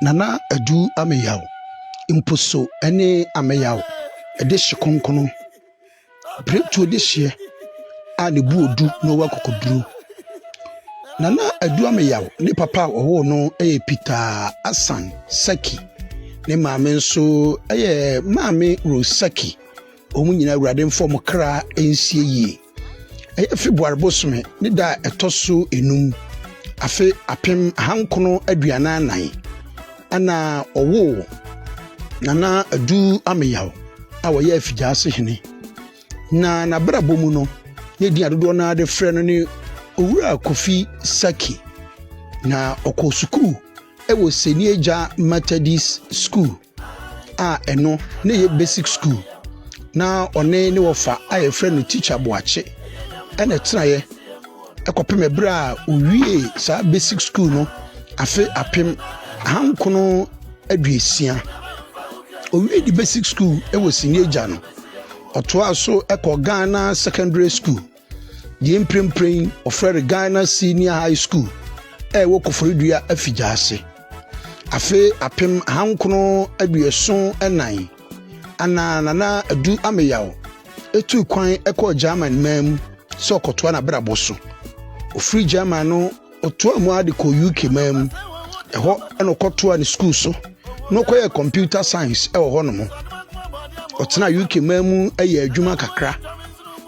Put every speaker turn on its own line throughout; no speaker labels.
Nana Adu Ameyaw, Mposo ne Ameyaw de hye kronkron. Biretuo dehyeɛ a ne bo yɛ duru na ɔwɔ akokoduro. Nana Adu Ameyaw ne papa a ɔwoo no yɛ Peter Asan Saki. Ne maame nso yɛ Maame Rose Saki. Wɔn nyinaa Awurade mfa wɔn kra nsie yie. Ɛyɛ February bosome ne da a ɛtɔ so enum, afe 1944 ɛna ɔwoo Nana Adu Ameyaw a ɔyɛ Afigyaase hene. Na n'abrabɔ mu no, ne din a dodoɔ no ara de frɛ no ne Owura Kofi Saki. Na ɔkɔɔ sukuu wɔ Seniagya Methodist School a ɛno na ɛyɛ basic school. Na ɔne ne wɔfa a yɛfrɛ no Teacher Boakye ɛna ɛtenaeɛ ɛkɔpem ɛberɛ a owiee saa basic school no afe 1960. Owiee ne basic school wɔ Seniagya no, ɔtoaa so kɔ Ghana Secondary School. Deɛ mprempren wɔfrɛ no Ghana Senior High School a ɛwɔ Koforidua Afigyaase. Afe 1974 ana Nana Adu Ameyaw etuu kwan kɔɔ German man mu sɛ ɔkɔtoa n'abrabɔ so. Ofiri German no, ɔtoa mu ara de kɔɔ UK man mu. Ɛhɔ na ɔkɔtoa ne sukuu so na ɔkɔyɛɛ computer science wɔ hɔnom. Ɔtenaa UK man mu yɛɛ adwuma kakra.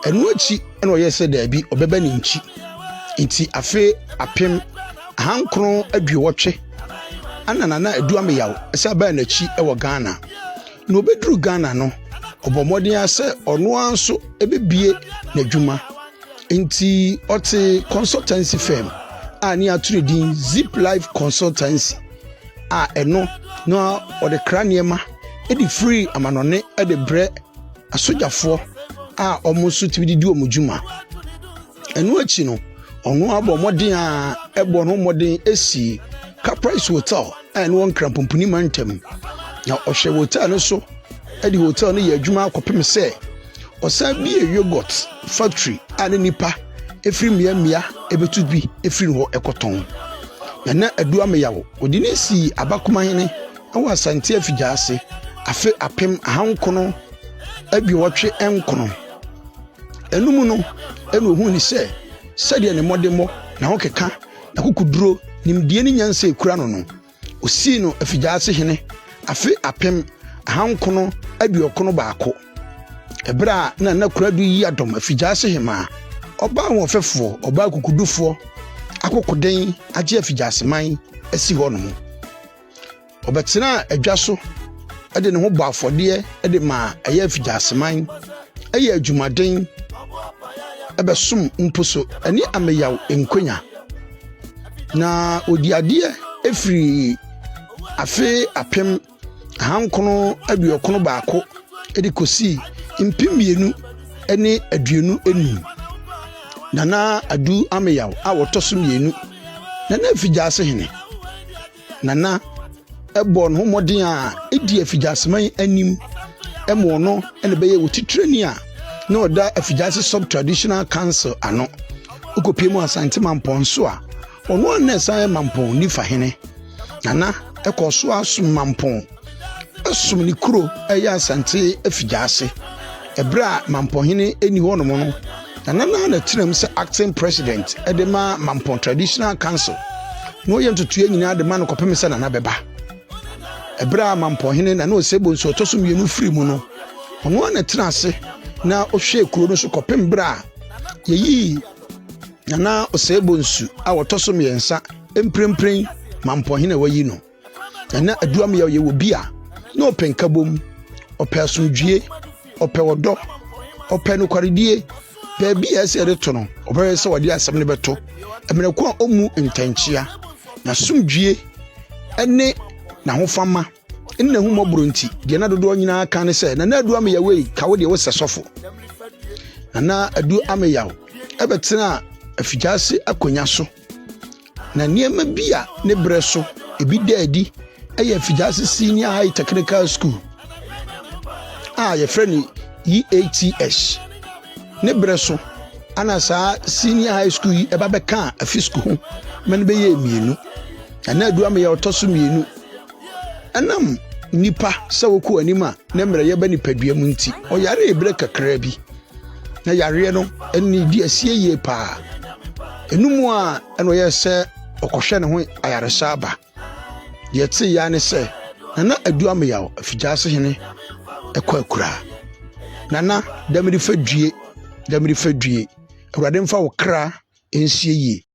Ɛno akyi na ɔyɛɛ sɛ daabi ɔbɛba ne nkyi. Nti afe 1980 ana Nana Adu Ameyaw san baa n'akyi wɔ Ghana. Na obeduru Ghana no, ɔbɔ mmɔden ara sɛ ɔno ara nso bɛbie n'adwuma. Nti ɔte consultancy firm a ne ato ne din Zip Life Consultancy a ɛno na ɔde kra nneɛma de firi amanɔne de brɛ asogyafoɔ a wɔn nso tumi de di wɔn dwuma. Ɛno akyi no, ɔno abɔ mmɔden a ɛbɔ no mmɔden si Caprice Hotel a ɛno wɔ Nkranpomponi mantam. Na ɔhwɛ hotel no so de hotel no yɛ adwuma akɔpem sɛ ɔsan bie yogurt factory a ne nipa efiri mmeammea ebetu bi efiri hɔ ɛkɔtɔn. Nana Adu Ameyaw, ɔde ne sii abakomahene wɔ Asante Afigyaase afe 1989. Ɛno mu no, ɛna ohuu ne sɛ sɛdeɛ ne mmɔdemmɔ, n'ahokeka, n'akokoduro, nimdeɛ ne nyansa ekura no no, osii no Afigyaase hene afe 1991. Ɛberɛ a na Nana Kuradu yi adɔm Afigyaase hemaa, ɔbaa ahoɔfɛfoɔ, ɔbaa kukudufoɔ, akokoden agye Afigyaase man asi hɔ nom. Ɔbɛtenaa adwa so de ne ho bɔ afɔdeɛ de maa ɛyɛ Afigyaseman, ɛyɛ adwumaden, ɛbɛsom mpo so ɛne Ameyaw Nkonya. Na ɔdi adeɛ firi afe 1991 de kɔsii 2025. Nana Adu Ameyaw a ɔtɔ so mmienu, Nana Afigyaase hene. Nana bɔɔ ne ho mmɔden a edi Afigyaseman anim ma ɔno na ɛbɛyɛ otitrani a na ɔda Afigyaase Sub-Traditional Council ano. Wokɔpie mu Asante Mampɔn nso a, ɔno a na ɛsan yɛ Mampɔn Nifa hene. Nana kɔɔ so asom Mampɔn, som ne kuro ɛyɛ Asante Afigyaase. Ɛberɛ a Mampɔnhene nni hɔnom no, Nana no ara na ɛtenam sɛ acting president de ma Mampɔn Traditional Council. Na ɔyɛ ntotoeɛ nyinaa de ma no kɔpem sɛ Nana bɛba. Ɛberɛ a Mampɔnhene Nana Osei Bonsu ɔtɔ so mmienu firi mu no, ɔno ara na ɛtena ase na ɔhwɛɛ kuro no so kɔpem berɛ a yɛyii Nana Osei Bonsu a ɔtɔ so mmiɛnsa mprempren Mampɔnhene a wayi no. Nana Adu Ameyaw yɛ obi a na ɔpɛ nkabom, ɔpɛ asomdwie, ɔpɛ ɔdɔ, ɔpɛ nokwaredie. Baabi a ɛsɛ yɛde to no, ɔbɛyɛ sɛ ɔde asɛm no bɛto. Mmerɛ ko a ɔmmu ntɛnkyea, n'asomdwie ne n'ahofama ne n'ahummɔborɔ nti, deɛ na dodoɔ nyinaa ka ne sɛ, Nana Adu Ameyaw ei, ka wo deɛ wosɛ sɔfo. Nana Adu Ameyaw ɛbɛtenaa afigyaase akonnwa so. Na nneɛma bi a ne berɛ so ebi da adi yɛ Afigyaase Senior High Technical School a yɛfrɛ no EATS. Ne berɛ so ana saa senior high school yi ɛba bɛkaa afi sukuu ho ma no bɛyɛɛ mmienu. Nana Adu Ameyaw ɔtɔ so mmienu. Ɛnam nnipa sɛ wɔkɔ anim a ne mmerɛyɛ ba nipadua mu nti, ɔyaree berɛ kakraa bi. Na yareɛ no ne di asie yie paa. Ɛno mu a ɛna ɔyɛɛ sɛ ɔkɔhwɛ ne ho ayaresa aba. Deɛ ɛtee ya ne sɛ Nana Adu Ameyaw Afigyaase hene kɔ akuraa. Nana Damirifa due, Damirifa due, Awurade mfa wo kra nsie yie.